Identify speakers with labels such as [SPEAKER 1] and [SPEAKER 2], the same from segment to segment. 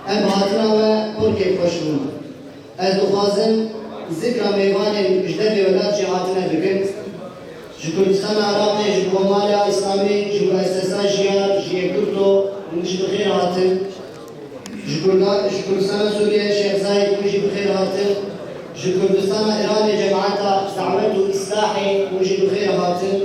[SPEAKER 1] Em bi hatina we pir kêfxweş bûn. Ez dixwazim zikra mêvanên ji dervê welat jî hatine bikim. Ji Kurdistana Iraqê, ji Komara Îslamî, ji Muessesa Jiyar, ji Yekgirto hûn jî bi xêr hatin. Ji Kurda ji Kurdistana Sûriyeyê Şêx Zayid hûn jî bi xêr hatin. Ji Kurdistana Îranê Cemaeta Dawet û Îslahê hûn jî bi xêr hatin.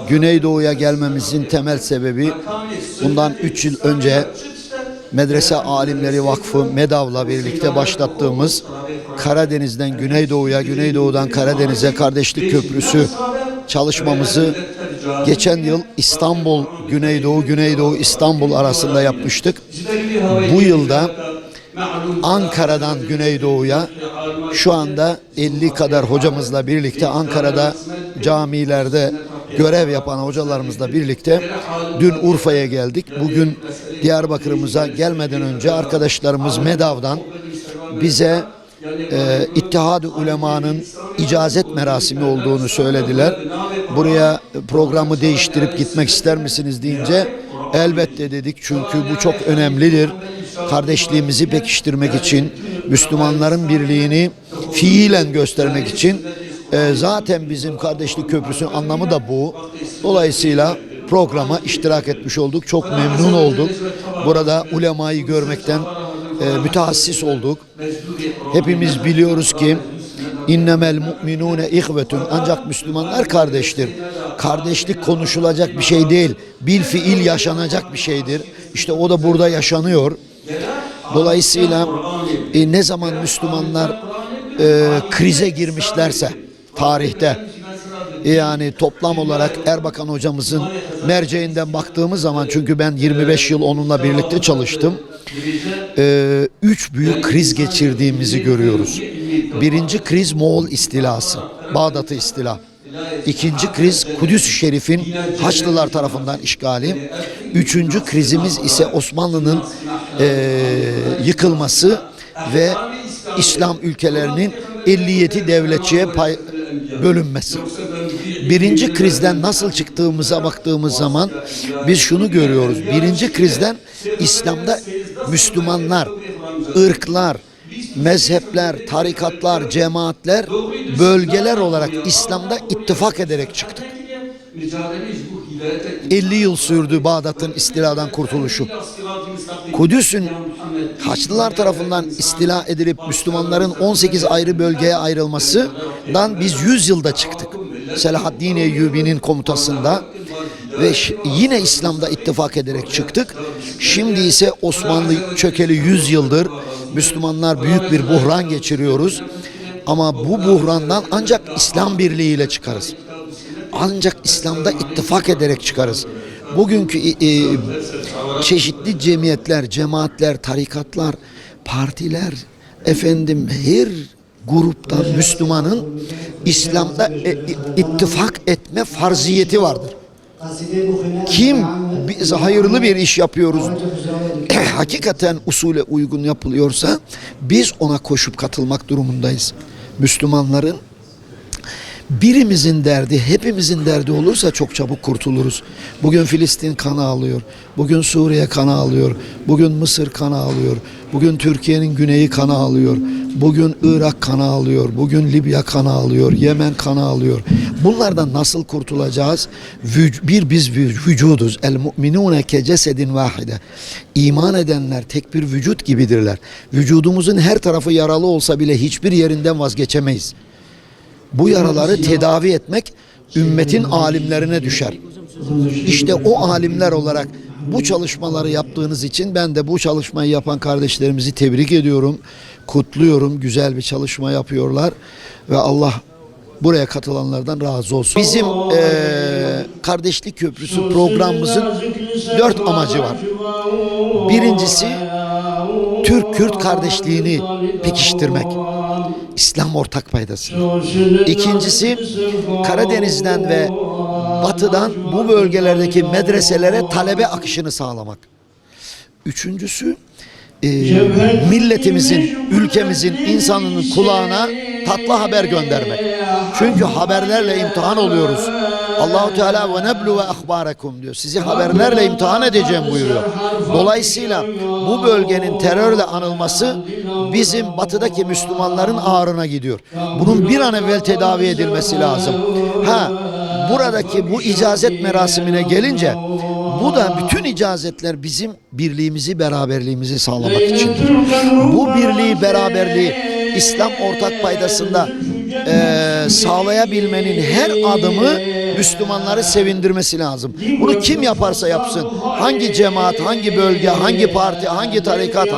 [SPEAKER 2] Güneydoğu'ya gelmemizin temel sebebi bundan 3 yıl önce Medrese Alimleri Vakfı MEDAV'la birlikte başlattığımız Karadeniz'den Güneydoğu'ya, Güneydoğu'dan Karadeniz'e Kardeşlik Köprüsü çalışmamızı geçen yıl İstanbul Güneydoğu, Güneydoğu İstanbul arasında yapmıştık. Bu yılda Ankara'dan Güneydoğu'ya şu anda 50 kadar hocamızla birlikte Ankara'da camilerde görev yapan hocalarımızla birlikte dün Urfa'ya geldik. Bugün Diyarbakır'ımıza gelmeden önce arkadaşlarımız Medav'dan bize e, İttihad-ı Ulema'nın icazet merasimi olduğunu söylediler. Buraya programı değiştirip gitmek ister misiniz deyince elbette dedik çünkü bu çok önemlidir. Kardeşliğimizi pekiştirmek için, Müslümanların birliğini fiilen göstermek için e, zaten bizim kardeşlik köprüsünün anlamı da bu. Dolayısıyla programa iştirak etmiş olduk. Çok memnun olduk. Burada ulemayı görmekten e, mütehassıs olduk. Hepimiz biliyoruz ki innemel mu'minune ihvetun ancak Müslümanlar kardeştir. Kardeşlik konuşulacak bir şey değil. Bil fiil yaşanacak bir şeydir. İşte o da burada yaşanıyor. Dolayısıyla e, ne zaman Müslümanlar e, krize girmişlerse tarihte yani toplam olarak Erbakan hocamızın merceğinden baktığımız zaman çünkü ben 25 yıl onunla birlikte çalıştım. E, üç büyük kriz geçirdiğimizi görüyoruz. Birinci kriz Moğol istilası, Bağdat'ı istila. İkinci kriz Kudüs-ü Şerif'in Haçlılar tarafından işgali. Üçüncü krizimiz ise Osmanlı'nın e, yıkılması ve İslam ülkelerinin 57 devletçiye pay, bölünmesi. Birinci krizden nasıl çıktığımıza baktığımız zaman biz şunu görüyoruz. Birinci krizden İslam'da Müslümanlar, ırklar, mezhepler, tarikatlar, cemaatler bölgeler olarak İslam'da ittifak ederek çıktık. 50 yıl sürdü Bağdat'ın istiladan kurtuluşu. Kudüs'ün Haçlılar tarafından istila edilip Müslümanların 18 ayrı bölgeye ayrılmasından biz 100 yılda çıktık. Selahaddin Eyyubi'nin komutasında ve yine İslam'da ittifak ederek çıktık. Şimdi ise Osmanlı çökeli 100 yıldır Müslümanlar büyük bir buhran geçiriyoruz. Ama bu buhrandan ancak İslam birliğiyle çıkarız. Ancak İslam'da ittifak ederek çıkarız. Bugünkü e, çeşitli cemiyetler, cemaatler, tarikatlar, partiler, efendim her grupta Müslümanın İslam'da e, ittifak etme farziyeti vardır. Kim biz hayırlı bir iş yapıyoruz, hakikaten usule uygun yapılıyorsa biz ona koşup katılmak durumundayız. Müslümanların Birimizin derdi, hepimizin derdi olursa çok çabuk kurtuluruz. Bugün Filistin kanı alıyor, bugün Suriye kanı alıyor, bugün Mısır kanı alıyor, bugün Türkiye'nin güneyi kanı alıyor, bugün Irak kanı alıyor, bugün Libya kanı alıyor, Yemen kanı alıyor. Bunlardan nasıl kurtulacağız? Bir biz vücuduz. El mu'minune ke cesedin vahide. İman edenler tek bir vücut gibidirler. Vücudumuzun her tarafı yaralı olsa bile hiçbir yerinden vazgeçemeyiz. Bu yaraları tedavi etmek ümmetin alimlerine düşer. İşte o alimler olarak bu çalışmaları yaptığınız için ben de bu çalışmayı yapan kardeşlerimizi tebrik ediyorum. Kutluyorum. Güzel bir çalışma yapıyorlar ve Allah buraya katılanlardan razı olsun. Bizim Kardeşlik Köprüsü programımızın 4 amacı var. Birincisi Türk-Kürt kardeşliğini pekiştirmek. İslam ortak paydasını. İkincisi Karadeniz'den ve Batı'dan bu bölgelerdeki medreselere talebe akışını sağlamak. Üçüncüsü milletimizin, ülkemizin, insanının kulağına tatlı haber göndermek. Çünkü haberlerle imtihan oluyoruz. Allahu Teala ve neblu ve ahbarakum diyor. Sizi haberlerle imtihan edeceğim buyuruyor. Dolayısıyla bu bölgenin terörle anılması bizim batıdaki Müslümanların ağrına gidiyor. Bunun bir an evvel tedavi edilmesi lazım. Buradaki bu icazet merasimine gelince, bu da bütün icazetler bizim birliğimizi, beraberliğimizi sağlamak içindir. Bu birliği, beraberliği İslam ortak paydasında sağlayabilmenin her adımı Müslümanları sevindirmesi lazım. Bunu kim yaparsa yapsın, hangi cemaat, hangi bölge, hangi parti, hangi tarikat,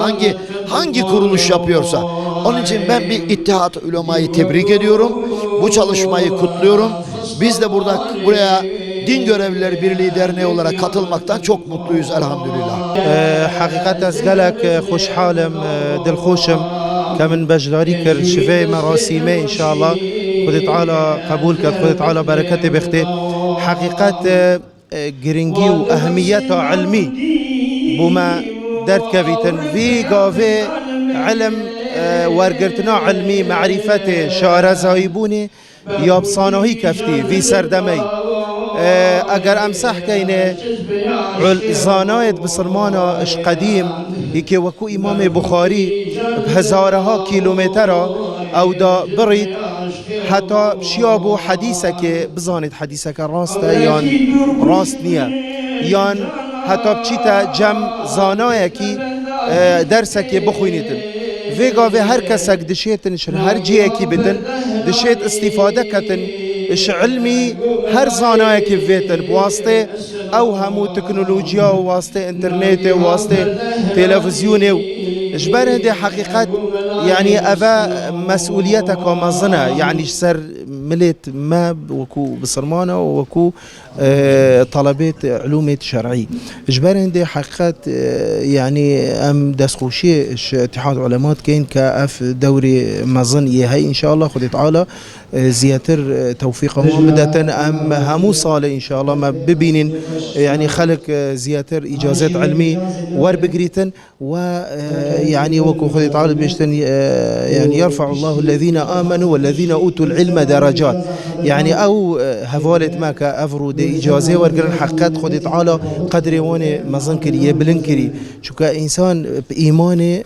[SPEAKER 2] hangi kuruluş yapıyorsa. Onun için ben bir İttihat Ulema'yı tebrik ediyorum. Bu çalışmayı kutluyorum. Biz de buraya Din Görevlileri Birliği Derneği olarak katılmaktan çok mutluyuz elhamdülillah.
[SPEAKER 3] حقیقت از گلک خوشحالم، دلخوشم که من بجداری کرد شفای مراسیمه انشاءالله خدا تعالی قبول کرد، خدا تعالی برکت بخته. حقیقت گرنگی و اهمیت علمی بوما درد کویتن وی گاوه علم، ورگرتنا علمی معرفت شارزایی بونه یابسانهی کفتی وی سردمی. اگر امسح کینه زانایت بسلمانا اش قدیم یکی وکو امام بخاری بهزارها کیلومترا او دا برید حتی شیابو حدیثه که بزانید حدیثه که راسته یان راست نیه، یان حتی بچیتا جم زانایه کی درسه که بخوینیدن. ویگا و هر کسک دشیتن شر هر جیه کی بدن دشیت استفاده کتن اش علمی هر زانایه کی ویتن بواسطه او همو تکنولوژیا و واسطه انترنت و واسطه تلفزیون و اجبار هندي حقیقت يعني افا مسؤوليتك ومظنة يعني سر ملت ما وكو بصرمانة وكو طلبات علوم شرعي اجبار هندي حقیقت يعني ام دستخوشي اتحاد علماء كاين كاف دوري مظن هي ان شاء الله خد تعالى زياتر توفيق بدأت ام همو صالة ان شاء الله ما ببينين يعني خلق زياتر اجازات علمي ور بقريتن و يعني وكو خد تعالى بيشتن يعني يرفع الله الذين آمنوا والذين أوتوا العلم درجات يعني أو هفالت ما كأفرو دي إجازة ورقرن حقات خد تعالى قدر واني مظن كري بلن كري شو كإنسان بإيمانه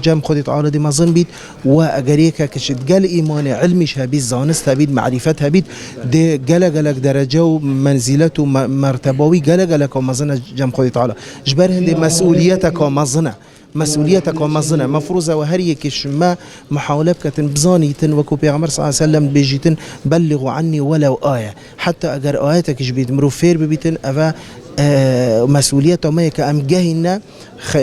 [SPEAKER 3] جم خد تعالى دي مظن بيت وأجريك كشت قال إيمانه علمي شهبيت زانست هبيت معرفت هبيت دي قلق قلق درجة ومنزلته مرتبوي قلق قلق ومظن جم خد تعالى جبر هندي مسؤوليتك ومظنه مسؤوليتك ومظنة مفروضة وهريك ما محاولة بكتن بزانيتن وكو بيغمر صلى الله عليه وسلم بيجيتن بلغوا عني ولو آية حتى أجر آياتك جبيت مرو فير ببيتن أفا مسؤوليته ما كأم جهنا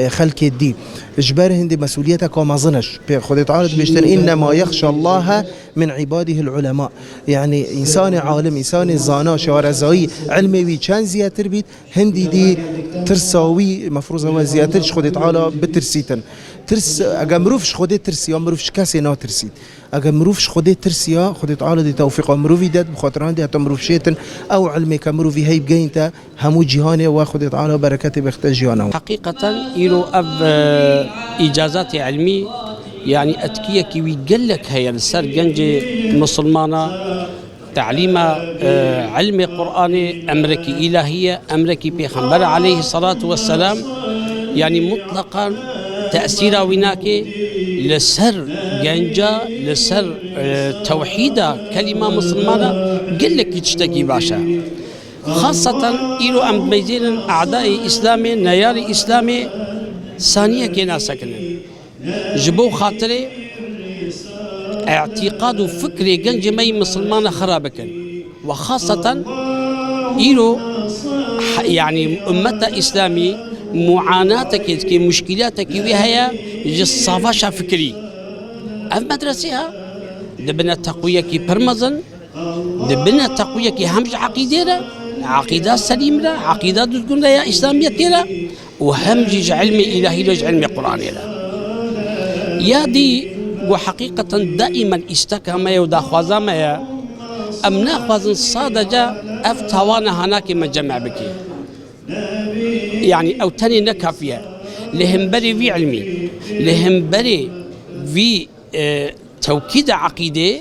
[SPEAKER 3] خلق الدين إجبار هندي مسؤوليتك وما ظنش خد تعالى بيشتن إنما يخشى الله من عباده العلماء يعني إنسان عالم إنسان زانا شارزایی علمي وی چند زیاتر بید هندی دی ترساوی مفروض هو زیاترش خود تعالى بترسیتن ترس اگر مروفش خود ترسی یا مروفش کسی ناترسید اگر مروفش خود ترسی یا خود تعالى دی توفیق مروفی داد بخاطر هندی حتی مروفشیتن او علمی که مروفی هی بگین تا همو جهانه و خود تعالى برکت بخت جهانه.
[SPEAKER 4] حقيقة إلو أب إجازات علمي يعني أتكية كي ويقلك هي لسر جنجي مسلمانة Te'lîma ilmê Qur'anê emrekî îlahî ye, emrekî pêxember e aleyhî selatu weselam. Yanî mutleqan tesîra wî nake li ser genca, li ser tewhîda kelîma misilmana gelekî tiştekî baş e. Xaseten îro em dimeyzênin e'dayê îslamê, neyarê îslamê saniyekê nasekinin. Ji bo xatirê îtîqad û fikrê gencê me yê misilmana xira bikin. We xaseten îro yanî ummeta îslamî muanatekê dike, muşkîlatekî wê heye ji savaşa fikirî. Ev medreseya dibine teqwiyekî pir mezin, dibine teqwiyekî hem ji eqîdê re, eqîda selîm re, eqîda düzgün re ya îslamiyetê re û hem jî ji ilmê îlahî re ji ilmê Quranê re. Ya dî ku heqîqeten daîmen îsteka me ye û daxwaza me ye, em naxwazin sadece ev tawana hanakê me ceme bikê. Yanî ew tenê ne kafî ye. Li hemberê vî ilmî, li hemberê vî tewkîda eqîdê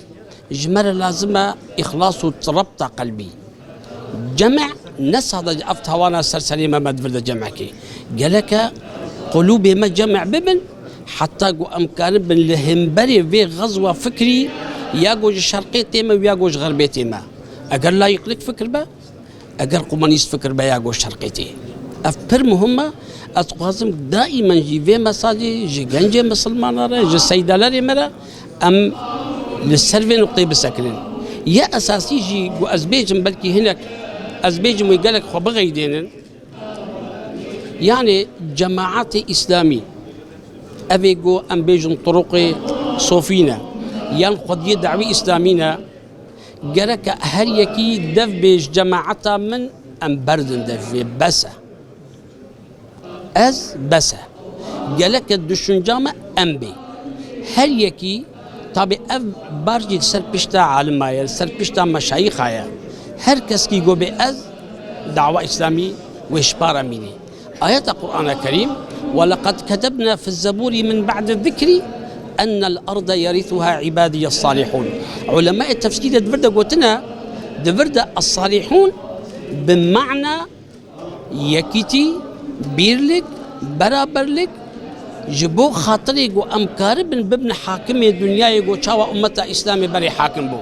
[SPEAKER 4] ji me re lazim e îxlas û rebta qelbî. Ceme ne sadece ev tawana ser serê me me di vir de ceme kê. Gerek e qulûbê me ceme bibin heta ku em karibin li hemberê vê xezwa fikrî ya ku ji şerqê tê me û ya ku ji xerbê tê me. Eger layîqlik fikir be, eger komunîst fikir be ya ku ji şerqê tê. Ev pir muhim e. Ez dixwazim daîmen jî vê mesajê ji gencê misilmanan re, ji seydalerê me re Em li ser vê nuqteyê bisekinin. Ya esasî jî ku ez bêjim belkî hinek ez bêjim wê gelek xwe bixeydênin. Yanê cemaetê îslamî ev ê ku em bêjin turuqê sofî ne yan xwediyê dawî îslamî ne gereke her yekî dev bêj cemaeta min em berdin dev vê bes e. Ez bes e. Geleke duşunca me em bê. Her yekî tabî ev bar jî li ser pişta alima ye, li ser pişta meşayîxa ye. Her kes kî got bê ez dawa îslamî wê ji para mînê. Ayeta Qur'ana Kerîm, Weleqed ketebna fiz-zebûrî min ba'de zikrî ennel arde yerîthuha îbadiyes-salîhûn. Ulemayê tefsîrê di vir de gotine, di vir de es-salîhûn bi mana Yekîtî, bîrlik, beraberlik ji bo xatirê ku em karibin bibin hakimê dinyayê ku çawa ummeta Îslamê berê hakim bû.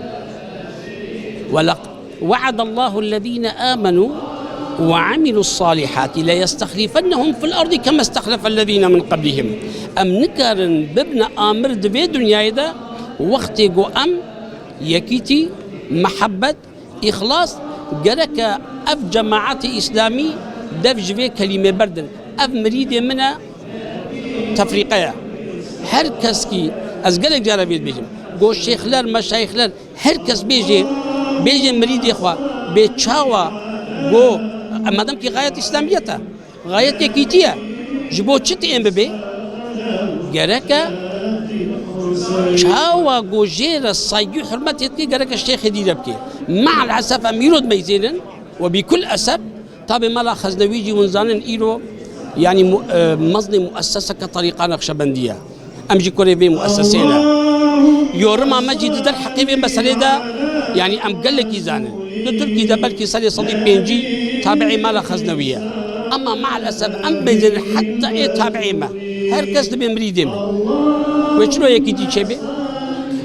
[SPEAKER 4] We'ada Allahu ellezîne amenû ve amilu's-salîhati leyestexlîfennehum fil-erdî kema istexlefellezîne min qeblihim. Em nikarin bibine amir di vê dinyayê de wextê ku em yekîtî, mihebet, Îxlas, Gerek e ev cemaetê îslamî dev ji vê kelîmê berdin. Ev mirîdê min e tefrîqe ye. Her kes kî ez gelek cara vê dibêjim. Got şêxler, meşayîxler her kes bêjê bêjê mirîdê xwe bê çawa got madem kî gayet îslamiyet e. Gayet yekîtî ye. Ji bo çi tê bibê? Gerek e çawa ku jê re saygî hurmetê dikê gerek e şêxê dî re bikê. Me'el esef em îro dimeyzênin we bi kul esef tabê mala Xeznewî jî hûn zanin îro yanî meznê muesseseke terîqa Nexşebendî ye. Em jî kurê vê muessesê ne. Yorima me jî di derheqê vê meselê de yanî em gelekî zanin. Di Tirkî de belkî serê 150 tabi'ê mala Xeznewî ye. Ema me'elesef em bêjin heta ê tabi'ê me. Her kes dibê mirîdê me. Wê çilo yekîtî çêbê?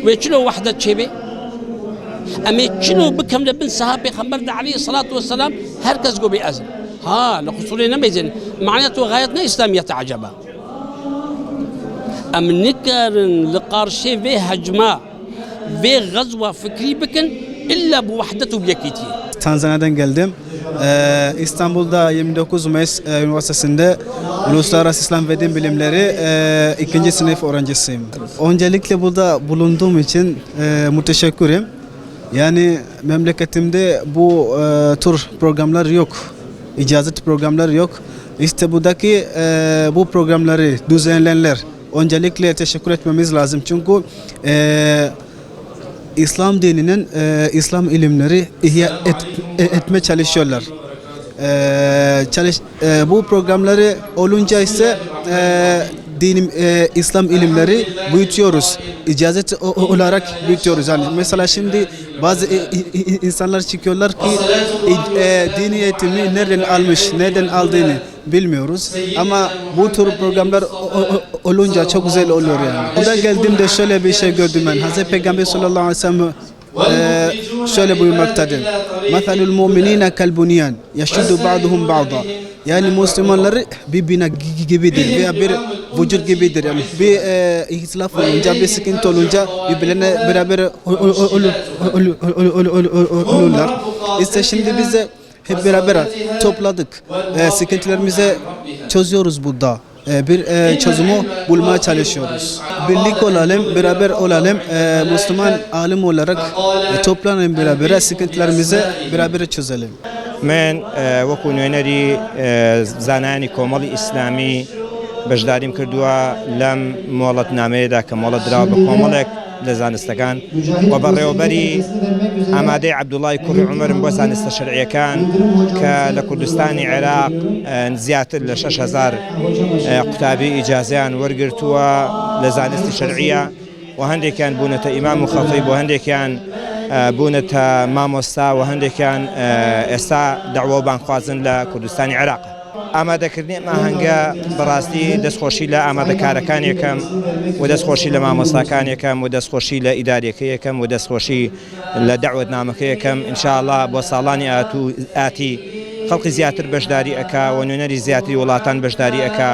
[SPEAKER 4] Wê çilo wehdet çêbê? Em ê çilo bikevne bin seha pêxember de aleyhi selatu weselam her kes gobê ez im. Ha li qusûrê nemeyzin. Maneya tu gayet ne îslamiyet e eceba. Em nikarin li qarşê vê hecma, vê xezwa fikrî bikin illa bi wehdet û bi yekîtiyê.
[SPEAKER 3] Tanzanya'dan geldim. İstanbul'da 29 Mayıs Üniversitesi'nde Uluslararası İslam ve Din Bilimleri ikinci sınıf öğrencisiyim. Öncelikle burada bulunduğum için müteşekkirim. Yani memleketimde bu tür programlar yok. İcazet programlar yok. İşte buradaki bu programları düzenleyenler öncelikle teşekkür etmemiz lazım. Çünkü İslam dininin İslam ilimleri ihya etme çalışıyorlar. Bu programları olunca ise
[SPEAKER 5] Dinim İslam ilimleri büyütüyoruz. İcazet olarak büyütüyoruz. Yani mesela şimdi bazı insanlar çıkıyorlar ki dini eğitimi nereden almış, nereden aldığını bilmiyoruz. Ama bu tür programlar olunca çok güzel oluyor yani. Burada geldiğimde şöyle bir şey gördüm ben. Hazreti Peygamber sallallahu aleyhi ve sellem şöyle buyurmaktadır. Methalul mu'minine kel bunyan yeşuddu ba'duhum ba'da. Yani Müslümanları bir bina gibidir veya bir vücut gibidir. Yani bir ihtilaf olunca, bir sıkıntı olunca birbirlerine beraber olurlar. İşte şimdi biz de hep beraber topladık. Sıkıntılarımızı çözüyoruz burada. Bir çözümü bulmaya çalışıyoruz. Birlik olalım, beraber olalım. Müslüman alim olarak toplanalım beraber, sıkıntılarımızı beraber çözelim.
[SPEAKER 6] من وەکو نوێنەری زانایانی کۆمەڵی ئیسلامی بەشداریم کردووە لەم مۆڵەتنامەیەدا کە مۆڵەت دراوە بە کۆمەڵێک لە زانستەکان و بەڕێوەبەری ئامادەی عەبدوڵای کوڕی عومەرم بۆ زانستە شەرعیەکان کە لە کوردستانی عێراق زیاتر لە 6000 قوتابی ئیجازەیان وەرگرتووە لە زانستی شەرعیە و هەندێکیان بوونەتە ئیمام و خەتیب و هەندێکیان بوونەتە مامۆستا و هەندێکیان ئێستا دەعوە و بانگخوازن لە کوردستانی عێراق. ئامادەکردنی ئەم ئاهەنگە بەڕاستی دەستخۆشی لە ئامادەکارەکان یەکەم و دەستخۆشی لە مامۆستاکان یەکەم و دەستخۆشی لە ئیداریەکە یەکەم و دەستخۆشی لە دەعوەتنامەکە یەکەم ئینشاءاللە بۆ ساڵانی ئاتی خەڵکی زیاتر بەشداری ئەکا و نوێنەری زیاتری وڵاتان بەشداری ئەکا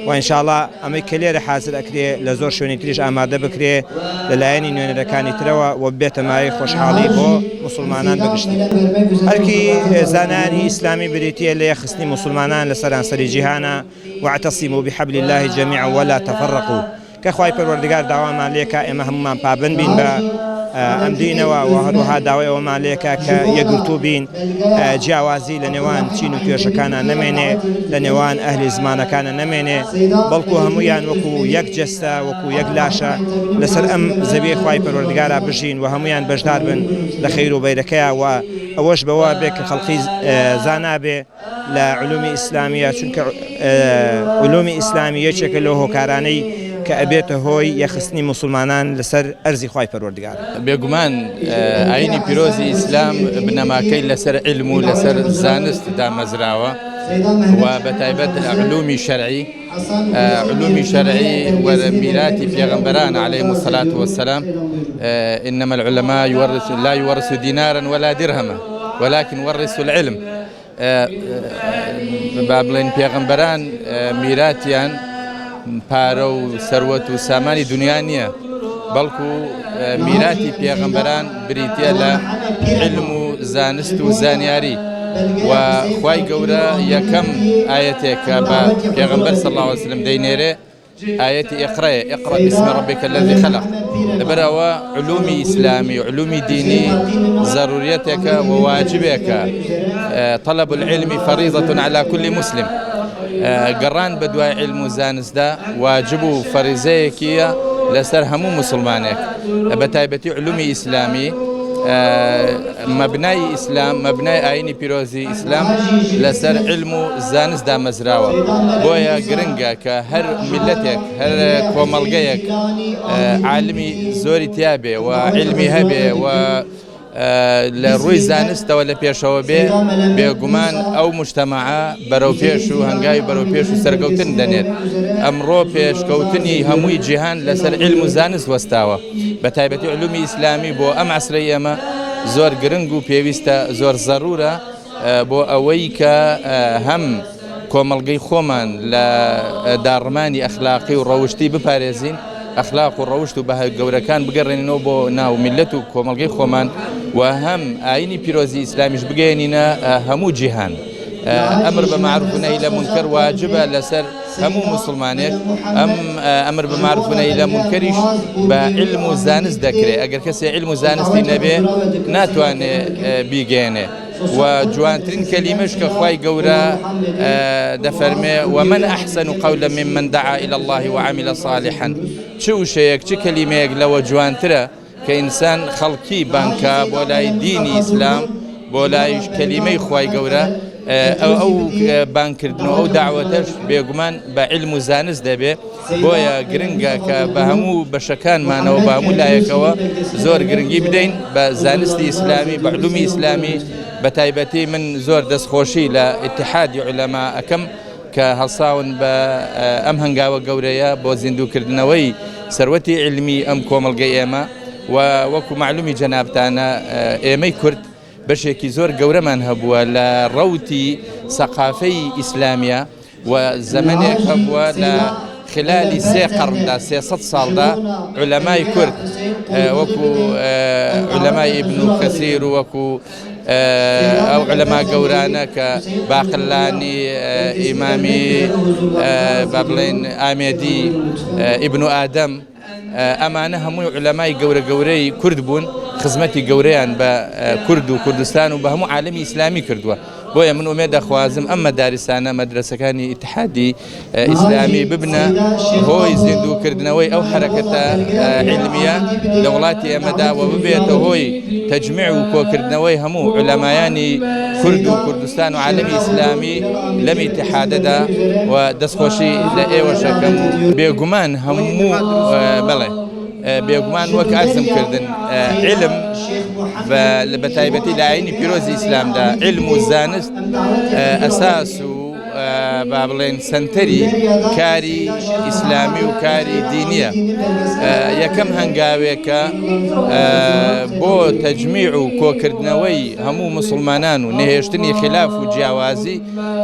[SPEAKER 6] و ئینشاءاللە ئەمەی کە لێرە حازر ئەکرێ لە زۆر شوێنی تریش ئامادە بکرێ لە لایەنی نوێنەرەکانی ترەوە و ببێتە مایەی خۆشحاڵی بۆ موسڵمانان بەگشتی. ئەرکی زانایانی ئیسلامی بریتییە لە یەکخستنی موسڵمانان لە سەرانسەری جیهانا، واعتصموا بحبل اللە جمیعا ولا تفرقوا، کە خوای پەروەردگار داوامان لێکا ئێمە هەموومان پابەند بین بە ئەم دینەوە و هەروەها داوای ئەوەمان لێکا کە یەکگرتوو بین جیاوازی لە نێوان چین و توێژەکانە نەمێنێ لە نێوان ئەهلی زمانەکانە نەمێنێ بەڵکو هەمویان وەکو یەک جەستە وەکو یەک لاشە لەسەر ئەم زەویەی خوای پەروەردگارا بژین و هەمویان بەشدار بن لە خەیر و بەیرەکەیا و ئەوەش بەوە بێ کە خەڵقی زانا بێ لە علومی ئیسلامیە چونکە علومی ئیسلامی یەکێکە لەو هۆکارانەی کە ئەبێتە هۆی یەخستنی موسڵمانان لەسەر ئەرزی خوای پەروەردگار.
[SPEAKER 7] بێگومان ئاینی پیرۆزی ئیسلام بنەماکەی لەسەر عیلم و لەسەر زانست دامەزراوە و بەتایبەت علومی شەرعی علومی شەرعی و میراتی پێغەمبەران علیهم الصلاة والسلام انما العلماء يورث لا يورث دينارا ولا درهما ولكن ورثوا العلم با بڵێن پێغەمبەران میراتیان پارە و سەروەت و سامانی دنیا نییە بەڵکو میراتی پێغەمبەران بریتە لە علم و زانست و زانیاری و خوای گەورە یەکەم ئاەتێک کە بە پێغەمبەر صلی الله علیه وسلم دەینێرێ ئایەتی ئیقرەیە، اقرأ باسم ربک الذی خلق، لەبەرئەوە علومی ئیسلامی و علومی دینی زەروریەتێکە و واجبێکە، طلب العلم فریضە علی کل مسلم، گەڕان بەدوای عیلم و زانستدا واجب و فەریزەیەکیە لەسەر هەموو موسڵمانێک، بەتایبەتی علومی ئیسلامی. مەبنای ئیسلام، مەبنای ئایینی پیرۆزی ئیسلام لەسەر عیلم و زانست دامەزراوە، بۆیە گرنگە کە هەر میللەتێک، هەر کۆمەڵگەیەک عالمی زۆری تیابێ و عیلمی هەبێ و لە ڕووی زانستەوە لە پێشەوە بێ، بێگومان ئەو موجتەمەعە بەرەو پێش و هەنگاوی بەرەو پێش و سەرکەوتن دەنێت. ئەمڕۆ پێشکەوتنی هەمووی جیهان لەسەر عیلم و زانست وەستاوە. بە تایبەتی علومی ئیسلامی بۆ ئەم عەسرەی ئێمە زۆر گرنگ و پێویستە زۆر زەرورە بۆ ئەوەی کە هەم کۆمەڵگەی خۆمان لە داڕمانی ئەخلاقی و ڕەوشتی بپارێزین ئەخلاق و ڕەوشت و بەها گەورەکان بگەڕێنینەوە بۆ ناو میللەت و کۆمەڵگەی خۆمان و هەم ئاینی پیرۆزی ئیسلامیش بگەیەنینە هەموو جیهان ئەمر بە مەعروف و نەهی لە مونکەر واجبە لەسەر هەموو موسڵمانێک ئەم ئەمر بە مەعروف و نەهی لە مونکەریش بە عیلم و زانست دەکرێ ئەگەر کەسێ عیلم و زانستی نەبێ ناتوانێ بیگەیەنێ و جوانترین کەلیمەش کە خوای گەورە دەفەرمێ ومن احسن قولا ممن دعا الى الله وعمل صالحا چ وشەیەک چ کەلیمەیەک لەوە جوانترە کە ئینسان خەڵکی بانگ کا بۆ لای دینی ئیسلام بۆ لای کەلیمەی خوای گەورە. ئەو بانگکردن و ئەو داوەتەش بێگومان بە علم و زانست دەبێ بۆیە گرنگە کە بە هەموو بەشەکانمانەوە بە هەموو لایەکەوە زۆر گرنگی بدەین بە زانستی ئیسلامی بە علومی ئیسلامی بە تایبەتی من زۆر دەستخۆشی لە ئیتحادی عولەما ئەکەم کە هەڵساون بە ئەم هەنگاوە گەورەیە بۆ زیندووکردنەوەی سەروەتی عیلمی ئەم کۆمەڵگەی ئێمە و وەکو مەعلومی جەنابتانە ئێمەی کورد بەشێکی زۆر گەورەمان هەبووە لە ڕەوتی سەقافەی ئیسلامیە و زەمەنێک هەبووە لە خلالی سێ قەڕندا 300 ساڵدا عولەمای کورد وەکو عولەمای ئیبن و کەسیر و وەکو ئەو عولەما گەورانە کە باقلانی ئیمامی با بڵێن ئامێدی ئیبن و ئادەم ئەمانە هەمووی عولەمای گەورە گەورەی کورد بوون خزمەتی گەورەیان بە کورد و کوردستان و بە هەموو عالەمی ئیسلامی کردووە بۆیە من ئومێد دەخوازم ئەم مەدارسانە مەدرەسەکانی ئیتحادی ئیسلامی ببنە هۆی زیندووکردنەوەی ئەو حەرەکەتە عیلمیە لە وڵاتی ئێمەدا و ببێتە هۆی تەجمیع و کۆکردنەوەی هەموو عولەمایانی کورد و کوردستان و عالەمی ئیسلامی لەم ئیتحادەدا و دەستخۆشی لە ئێوەش ئەکەم بێگومان هەموو بەڵێ بێگومان وەک عەرزم کردن عیلم بە تایبەتی لە ئاینی پیرۆزی ئیسلامدا عیلم و زانست ئەساس و با بڵێن سەنتەری کاری ئیسلامی و کاری دینیە یەکەم هەنگاوێکە بۆ تەجمیع و کۆکردنەوەی هەموو مسلمانان و نەهێشتنی خلاف و جیاوازی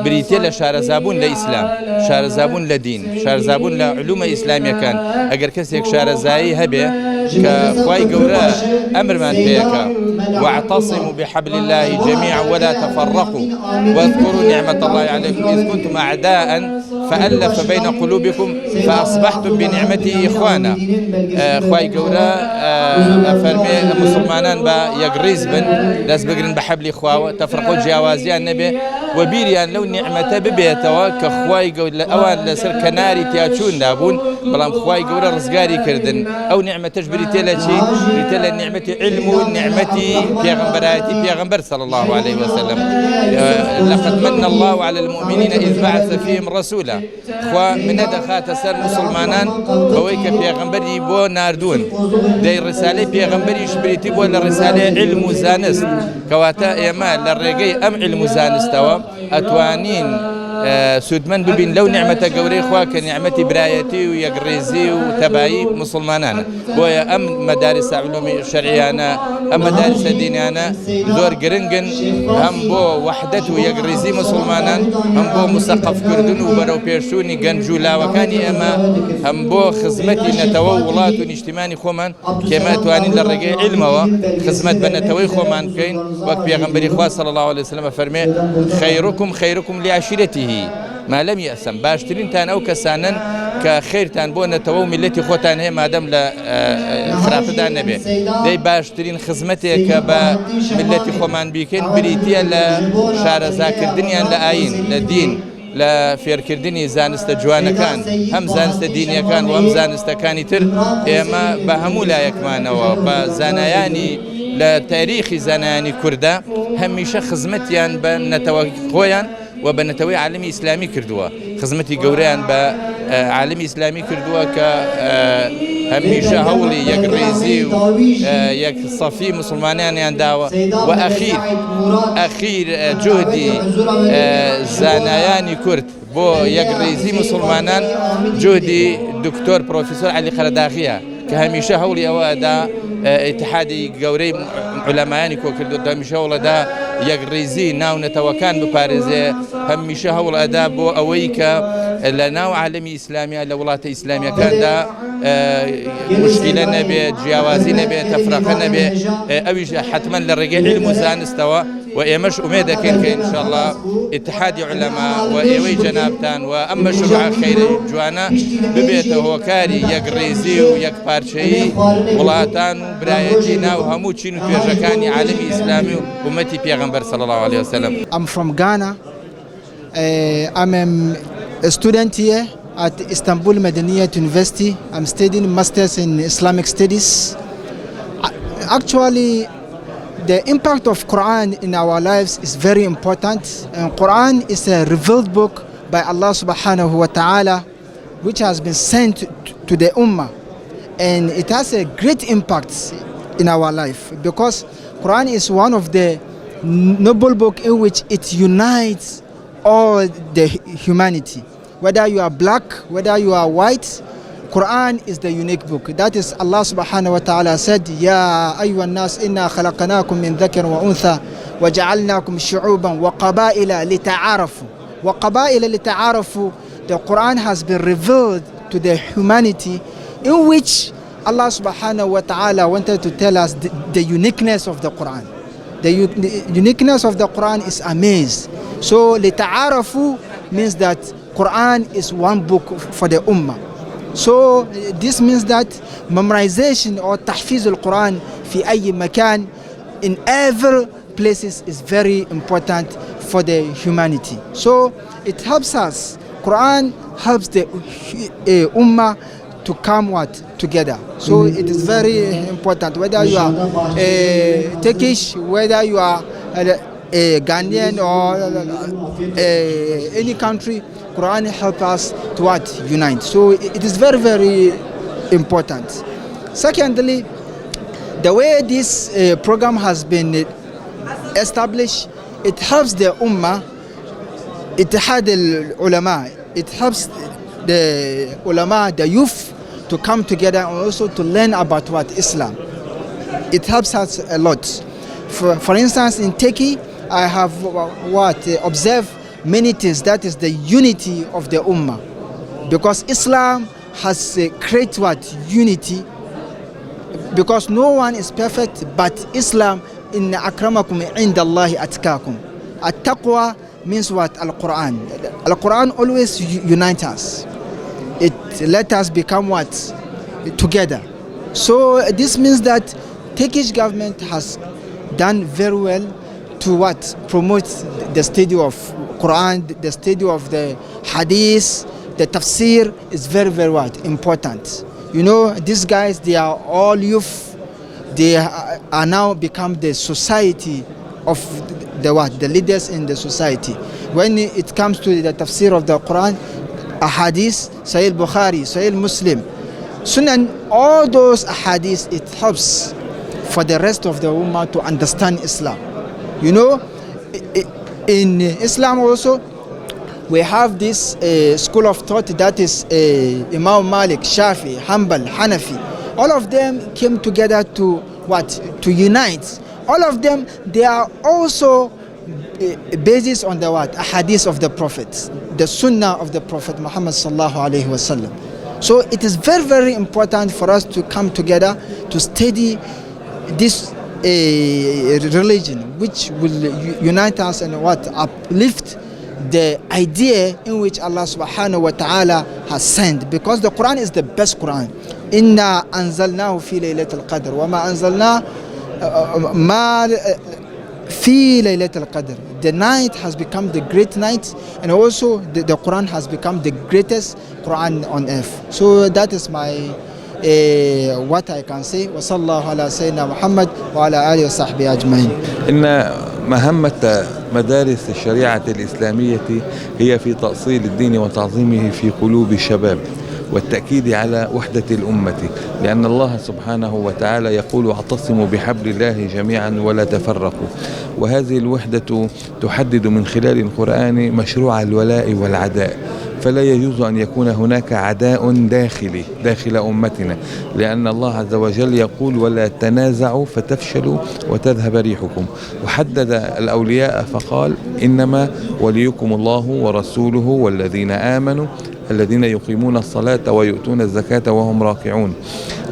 [SPEAKER 7] بریتە لە شارەزابوون لە ئیسلام شارەزابوون لە دین شارەزابوون لە علومە ئیسلامیەکان ئەگەر کەسێک شارەزایی هەبێ کە خوای گەورە ئەمرمان پێکە واعتصموا بحبل الله جميعا ولا تفرقوا واذكروا نعمة الله عليكم إذ كنتم أعداء فألف بين قلوبكم فأصبحتم بنعمته إخوانا خوای گەورە ئەفەرمێ مسلمانان بە یەکڕیز بن دەست بگرن بە حەبلی خواوە تەفرقە و جیاوازیان نەبێ و بیریان لەو نیعمەتە ببێتەوە کە خوای گەورە لە ئەوان لەسەر کەناری تیاچووندا بوون بەڵام خوای گەورە ڕزگاری کردن ئەو نیعمەتەش بریتە لە چی بریتە لە نیعمەتی علم و نیعمەتی پێغەمبەرایەتی پێغەمبەر صلی الله عليه وسلم لقد من الله على المؤمنين إذ بعث فيهم رسولا خوا منە دەخاتە سەر موسڵمانان بەوەی کە پێغەمبەری بۆ ناردوون دەی ڕسالەی پێغەمبەریش بریتی بووە لە ڕسالەی علم و زانست کەواتە ئێمە لە ڕێگەی ئەم علم و زانستەوە ئەتوانین سوودمەند ببین لەو نیعمەتە گەورەی خوا کە نیعمەتی برایەتی و یەکڕیزی و تەبایی موسڵمانانە بۆیە ئەم مەدارسە علومی شەرعیانە ئەم مەدارسە دینیانە زۆر گرنگن هەم بۆ وەحدەت و یەکڕیزی مسلمانان هەم بۆ مسەقەفکردن و بەرەو پێشچوونی گەنج و لاوەکانی ئێمە هەم بۆ خزمەتی نەتەوە و وڵات و نیشتیمانی خۆمان کێمە توانین لە ڕێگەی علمەوە خزمەت بە نەتەوەی خۆمان بکەین وەک پێغەمبەری خوا صلی الله علیه وسلم فەرمێ خیرکم خیرکم لعشیرته ما لم یأثم باشترینتان ئەو کەسانەن کە خێرتان بۆ نەتەوە و میللەتی خۆتان هەیە مادەم لە خراپەدا نەبێ دەی باشترین خزمەتێک کە بە میللەتی خۆمان بیکەین بریتییە لە شارەزاکردنیان لە ئایین لە دین لە فێرکردنی زانستە جوانەکان هەم زانستە دینیەکان و هەم زانستەکانی تر ئێمە بە هەموو لایەکمانەوە بە زانایانی لە تاریخی زانایانی کوردە هەمیشە خزمەتیان بە نەتەوە خۆیان و بە نەتەوەی عالەمی ئیسلامی کردووە خزمەتی گەورەیان بە عالەمی ئیسلامی کردووە کە هەمیشە هەوڵی یەکڕیزی و یەک سەفی مسلمانانیان داوە و ئەخیر ئەخیر جوهدی زانایانی کورد بۆ یەکڕیزی مسلمانان جوهدی دکتۆر پرۆفیسۆر عەلی قەرەداغیە کە هەمیشە هەوڵی ئەوە ئەدا ئیتحادی گەورەی عولەمایانی کۆکردووە هەمیشە هەوڵ ئەدا یەکڕیزی ناو نەتەوەکان بپارێزێ هەمیشە هەوڵ ئەدا بۆ ئەوەی کە لە ناو عالەمی ئیسلامیا لە وڵاتە ئیسلامیەکاندا مشکلە نەبێ جیاوازی نەبێ تەفرەقە نەبێ ئەویش حتمما لە ڕێگەی علم و زانستەوە و ئێمەش ئومێد دەکەین کە ئینشاءاللە ئیتحادی عولەما و ئێوەی جەنابتان و ئەم مەشروعە خەیرە جوانە ببێتە هۆکاری یەکڕیزی و یەکپارچەیی وڵاتان و برایەتی ناو هەموو چین و توێژەکانی عالەمی ئیسلامی و ئومەتی پێغەمبەر صلی اللە علیە وسلم.
[SPEAKER 8] I'm from Ghana. I'm a student here at Istanbul Medeniyet University. I'm studying masters in Islamic Studies. Actually, The impact of Quran in our lives is very important. And Quran is a revealed book by Allah subhanahu wa ta'ala, which has been sent to the Ummah. And it has a great impact in our life because Quran is one of the noble book in which it unites all the humanity. Whether you are black, whether you are white, Quran is the unique book. That is Allah subhanahu wa ta'ala said, Ya ayyuhan nas inna khalaqnakum min dhakar wa untha wa ja'alnakum shu'uban wa qaba'ila lita'arafu. Wa qaba'ila lita'arafu. The Quran has been revealed to the humanity in which Allah subhanahu wa ta'ala wanted to tell us the, the uniqueness of the Quran. The, the uniqueness of the Quran is amazed. So lita'arafu means that Quran is one book for the ummah. So this means that memorization or tahfiz al-Quran fi أي makan in every places is very important for the humanity. So it helps us. Quran helps the ummah to come what together. So it is very important whether you are Turkish, whether you are a Ghanaian or any country, Quran help us to what unite. So it is very very important. Secondly, the way this program has been established, it helps the ummah, ittihad al-ulama, it helps the ulama, the youth, to come together and also to learn about what Islam. It helps us a lot. For, for instance, in Turkey, I have what observed many things. That is the unity of the ummah, because Islam has created what unity. Because no one is perfect, but Islam inna akramakum indallahi atkakum. At-taqwa means what? Al-Quran. Al-Quran always unites us. It let us become what? Together. So this means that Turkish government has done very well to what? Promote the study of Quran, the study of the Hadith, the tafsir is very, very what? Important. You know, these guys, they are all youth. They are now become the society of the what? The leaders in the society. When it comes to the tafsir of the Quran, ahadith, Sahih Bukhari, Sahih Muslim, Sunan, all those ahadith, it helps for the rest of the ummah to understand Islam. You know, in Islam also, we have this school of thought that is Imam Malik, Shafi, Hanbal, Hanafi. All of them came together to what? To unite. All of them, they are also basis on the what? Hadith of the Prophet, the Sunnah of the Prophet Muhammad sallallahu alaihi wasallam. So it is very, very important for us to come together to study this religion, which will unite us and what? Uplift the idea in which Allah subhanahu wa ta'ala has sent, because the Quran is the best Quran. Inna anzalnahu fi laylatil qadr wa ma anzalna ma fi laylatil qadr. The night has become the great night, and also the, the Quran has become the greatest Quran on earth. So that is my what I can say. Wa sallallahu ala sayyidina Muhammad wa ala alihi wa sahbihi ajma'in.
[SPEAKER 7] إن مهمة مدارس الشريعة الإسلامية هي في تأصيل الدين وتعظيمه في قلوب الشباب والتأكيد على وحدة الأمة، لأن الله سبحانه وتعالى يقول واعتصموا بحبل الله جميعا ولا تفرقوا، وهذه الوحدة تحدد من خلال القرآن مشروع الولاء والعداء، فلا يجوز أن يكون هناك عداء داخلي داخل أمتنا، لأن الله عز وجل يقول ولا تنازعوا فتفشلوا وتذهب ريحكم، وحدد الأولياء فقال إنما وليكم الله ورسوله والذين آمنوا الذين يقيمون الصلاة ويؤتون الزكاة وهم راكعون،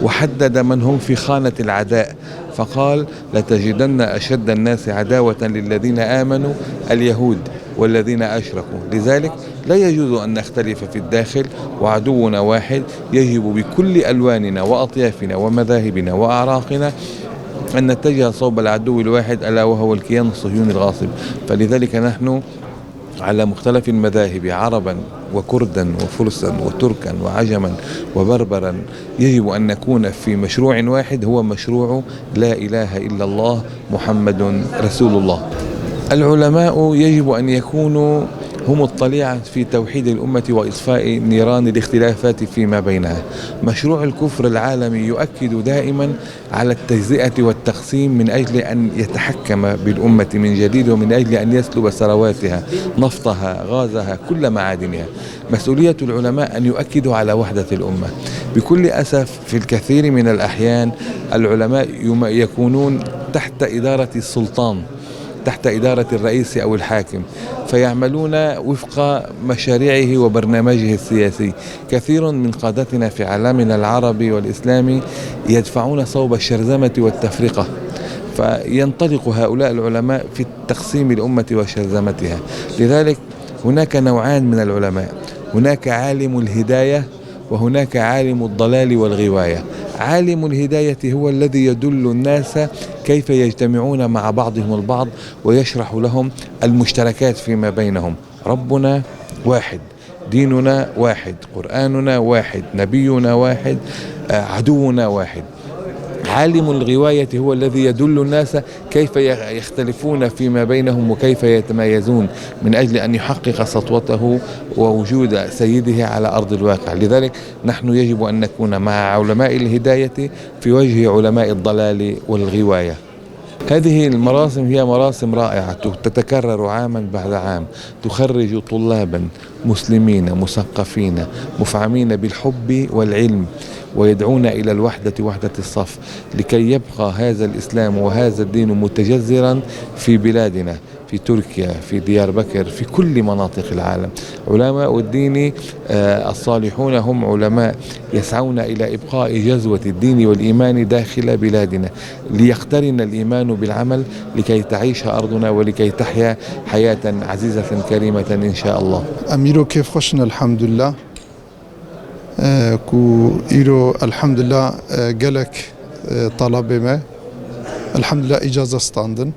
[SPEAKER 7] وحدد من هم في خانة العداء فقال لتجدن أشد الناس عداوة للذين آمنوا اليهود والذين أشركوا. لذلك لا يجوز أن نختلف في الداخل، وعدونا واحد، يجب بكل ألواننا وأطيافنا ومذاهبنا وأعراقنا أن نتجه صوب العدو الواحد ألا وهو الكيان الصهيوني الغاصب. فلذلك نحن على مختلف المذاهب عربا وكردا وفرسا وتركا وعجما وبربرا يجب أن نكون في مشروع واحد هو مشروع لا إله إلا الله محمد رسول الله. العلماء يجب أن يكونوا هم الطليعة في توحيد الأمة وإطفاء نيران الاختلافات فيما بينها. مشروع الكفر العالمي يؤكد دائما على التجزئة والتقسيم من أجل أن يتحكم بالأمة من جديد، ومن أجل أن يسلب ثرواتها، نفطها، غازها، كل معادنها. مسؤولية العلماء أن يؤكدوا على وحدة الأمة. بكل أسف في الكثير من الأحيان العلماء يكونون تحت إدارة السلطان، تحت إدارة الرئيس أو الحاكم، فيعملون وفق مشاريعه وبرنامجه السياسي. كثير من قادتنا في عالمنا العربي والإسلامي يدفعون صوب الشرذمة والتفرقة، فينطلق هؤلاء العلماء في تقسيم الأمة وشرذمتها. لذلك هناك نوعان من العلماء، هناك عالم الهداية وهناك عالم الضلال والغواية. عالم الهداية هو الذي يدل الناس كيف يجتمعون مع بعضهم البعض ويشرح لهم المشتركات فيما بينهم. ربنا واحد، ديننا واحد، قرآننا واحد، نبينا واحد، عدونا واحد. عالم الغواية هو الذي يدل الناس كيف يختلفون فيما بينهم وكيف يتمايزون من أجل أن يحقق سطوته ووجود سيده على أرض الواقع. لذلك نحن يجب أن نكون مع علماء الهداية في وجه علماء الضلال والغواية. هذه المراسم هي مراسم رائعة تتكرر عاما بعد عام، تخرج طلابا مسلمين مثقفين مفعمين بالحب والعلم، ويدعون إلى الوحدة، وحدة الصف، لكي يبقى هذا الإسلام وهذا الدين متجذرا في بلادنا، في تركيا، في ديار بكر، في كل مناطق العالم. علماء الدين الصالحون هم علماء يسعون إلى إبقاء جذوة الدين والإيمان داخل بلادنا، ليقترن الإيمان بالعمل لكي تعيش أرضنا ولكي تحيا حياة عزيزة كريمة إن شاء الله.
[SPEAKER 9] Em îro kêfxweş in elhamdulillah ku îro elhamdulillah gelek talebê me elhamdulillah îcaze standin.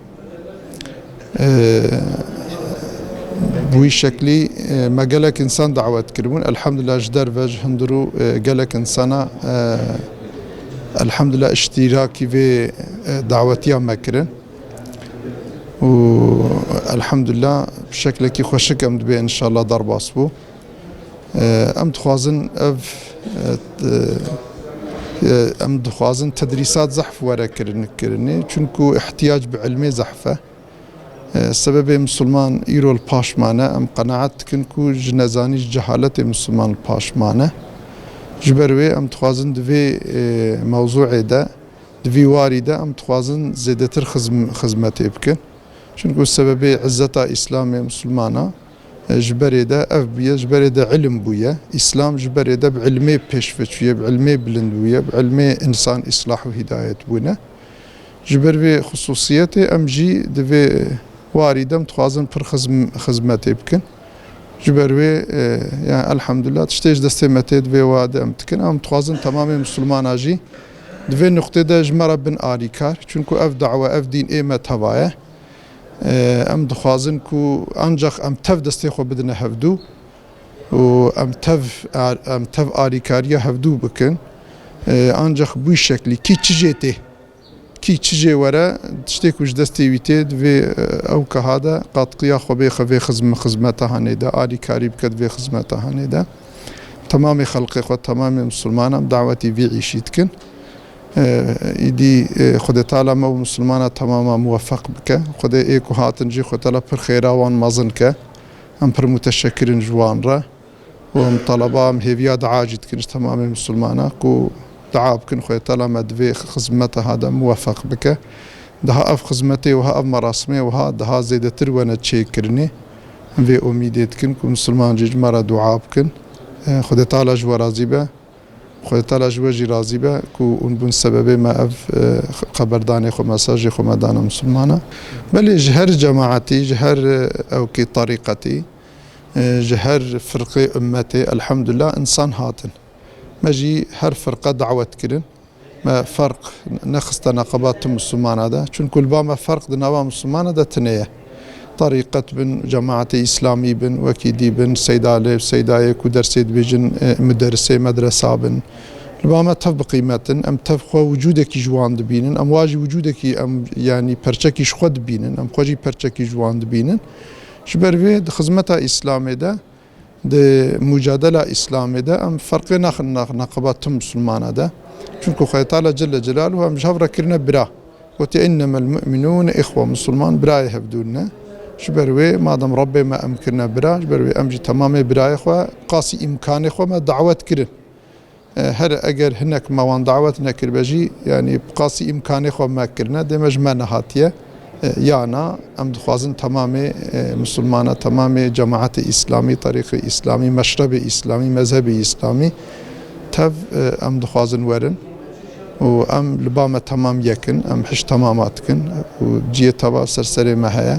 [SPEAKER 9] Bi wî şeklî me gelek însan dawet kiribûn. Elhamdulillah ji derve ji hundirû gelek însana elhamdulillah îştîrakî vê dawetiya me kirin. Û elhamdulillah bi şeklekî xweşik em dibê inşallah derbas bû. Em dixwazin ev em dixwazin tedrîsat zehf were kirin kirinê çunku îhtiyac bi ilmê zehf e. Sebebê Musulman îro li paş mane em qenaet dikin ku ji nezanî ji cehaletê Musulman li paş mane. Ji ber wê em dixwazin di vê mewzûê de di vî warî de em dixwazin zêdetir xizmetê bikin. Çunku sebebê izzeta Îslamê Musulmana ji berê de ev bûye, ji berê de ilim bûye. Îslam ji berê de bi ilmê pêşve çûye, bi ilmê bilind bûye, bi ilmê însan îslah û hîdayet bûne. Ji ber vê xisûsiyetê em jî di vê warî de em dixwazin pir xizmetê bikin. Ji ber wê yani elhamdulillah tiştê ji destê me tê di vê wade em dikin. Em dixwazin temamê Musulmana jî di vê nuqtê de ji me re bin alîkar. Çunku ev dawe, ev dîn ê me teva ye. Em dixwazin ku ancak em tev destê xwe bidine hevdû û em tev em tev alîkariya hevdû bikin. Ancak bû şeklî kî çi jê tê kî çi jê were tiştê ku ji destê wî tê divê ew keha de qatqiya xwe bêxe vê xizmeta hanê de alîkarî bike di vê xizmeta hanê de. Temamê xelqê xwe temamê Musulmanan em dawetî vî îşî dikin. Îdî Xwedê Teala me û Musulmana temama muwefeq bike. Xwedê ê ku hatin jî Xwedê Teala pir xêra wan mezin ke. Em pir muteşekirin ji wan re û em taleba em hêviya dua jî dikin ji temamê Musulmana ku dua bikin Xwedê Teala me di vê xizmeta ha de muwefeq bike. Daha ev xizmetê wiha ev merasimê wiha daha zêdetir wene çêkirinê. Em vê omîdê dikin ku Musulman jî ji me re dua bikin. Xwedê Teala ji we razî be. Xwedê Teala ji we jî razî be ku hûn bûn sebebê me ev xeberdanê xwe mesajê xwe me dane Musulmana. Belê ji her cemaetî ji her ewkê tarîqetî ji her firqê ummetê elhamdulillah insan hatin. Me jî her firqe dawet kirin. Me ferq nexiste neqeba tu Musulmana de. Çunku li ba me ferq di nava Musulmana de tune ye. Terîqet bin, cemaetê îslamî bin, wekî dî bin, seyda lê seydayê ku dersê dibêjin muderisê medresa bin. Li ba me tev bi qîmet in. Em tev xwe wicûdekî ji wan dibînin. Em wa jî wicûdekî em yanî perçekî ji xwe dibînin. Em xwe jî perçekî ji wan dibînin. Ji ber vê di xizmeta îslamê de, di mucadela îslamê de em ferqê naxin neqeba tu misilmana de. Çunku Xwedê Teala Celle Celaluhu em ji hev re kirine bira. Gotiye innemel mu'minûne ixwe, misilman birayê hevdûn ne. Ji ber wê madem Rebbê me em kirine bira, ji ber wê em jî temamê birayê xwe qasî îmkanê xwe me dawet kirin. Her eger hinek me wan dawet nekiribe jî yanî bi qasî îmkanê xwe me kirine dê me ji me nehatiye. Ya na em dixwazin temamê misilmana, temamê cemaetê îslamî, terîqê îslamî, meşrebê îslamî, mezhebê îslamî tev em dixwazin werin û em li ba me temam yek in, em hiş temama dikin û ciyê teva ser serê me heye.